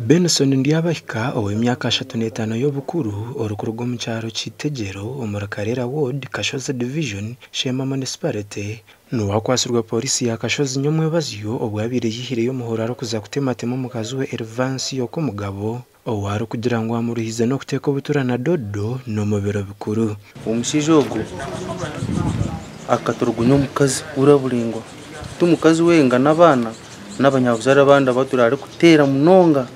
Benson Ndyabahika ow'emyaka 35 y'obukuru orikuruga omu kyaro Kitegyero omuri Karera Ward, Kashozi Division, Sheema Municipality niwe akwatsirwe pooriisi ya Kashozi nyomwebazyo obu abaire ayihireyo omuhoro arikuza kutematema omukazi we Erivansiyo Komugabo ou arikugira ngu amuruhize n'okuteeka obutura na doodo n'omu biro bikuru. Omushaija ogwo akaturugunya omukazi buraburingwa ti mukazi wenka n'abaana n'abanyabuzaare abandi abu arikuteera munonga.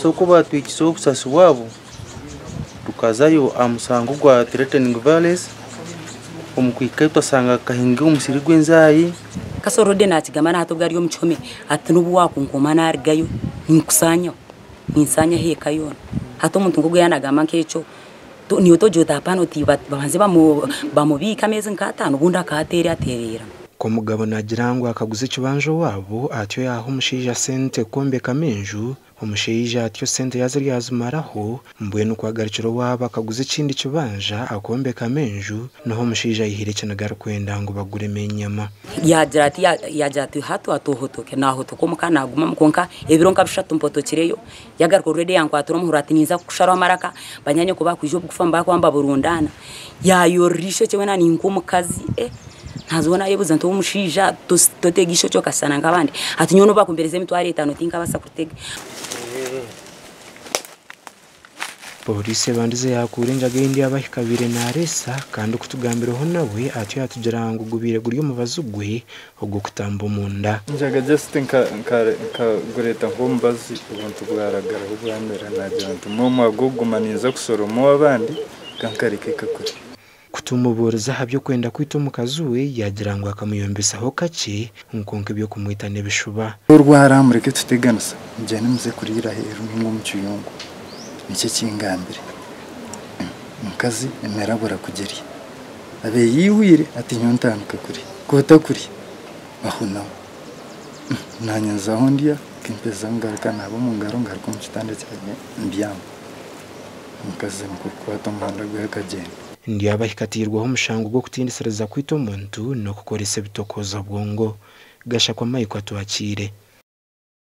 So ku baatwikiseho obusaasi bwabo tukazayo aha musango gwa threatening violence, omu kuhikayo twashanga akahinga omusiri gw'enzaayi. Kasorode nakigamba na hati obwo ari omu kihome ati n'obu wakunkoma narugayo ninkusaanyaho, ninsaanyaho eka yoona. Hati omuntu nk'ogwo yaaba nagamba nk'ekyo niiwe togira oti hapana oti babanze bamubiike ameezi nk'ataano obundi akaateera ateerera. Komugabo naagira ngu akaguza ekibanja owaabo atyo yaaha omushaija sente kwombekamu enju, omushaija atyo sente yaazirya yazimaraho, mbwenu ku agarukire owaabo akaguza ekindi kibanja akombekamu enju, niho omushaija aihire ekiniga arikwenda ngu baguremu enyama. Yaagira ati yaagira ati hati ati ohotoke, naahotoka omuka naagumamu kwonka ebiro nka bishatu mpotokireyo, yagaruka already yankwatira omuhoro ati ninza kukusharaho amaraka, banyaanyoko baakwija obugufa nibakuba nibaburundaana, yaayorora eishokye weena ni nk'omukazi eh naaza naayebuuza nti omushaija totega eishokye okashushana nk'abandi, ati nyowe nobu baakumpereza emitwaro etaano tinkabaasa kuritega. Pooriisi ebandize yaakuura enjaga ei Ndyabahika abaire naareesa kandi kutugambireho nawe atyo yatugira ngu gubaire guri omubazi gwe ogw'okutamba omunda. Enjaga just nkagureeta nk'omubazi obuntu bwaragaraho bwamera nagira nti omwe gw'okuguma ninza kushoroma ow'abandi kankareka ekakure. Kutumubuuriza aha by'okwenda kwita omukazi we yaagira ngu akamuyombesaho kakye kwonka eby'okumwita n'ebishuba. Orwara mureke tuteganisa mugyende muze kuriira aheeru ninga omu kiyungu nikyo ekingambire. Omukazi emere abura kugirya abe yiihwire ati nyowe ntandika kurya kotakurya ahunamu. Naanye nzaho ndya kimpeza ngaruka naaba omu ngaro ngaruka omu kitanda kyangye mbyama. Omukazi nikwo kukwata omuhanda gwe akagyenda. Ndyabahika atiirweho omushango gw'okutindisiriza kwita omuntu n'okukoresa ebitokooza bwongo. Gashakwa Michael Atwakiire.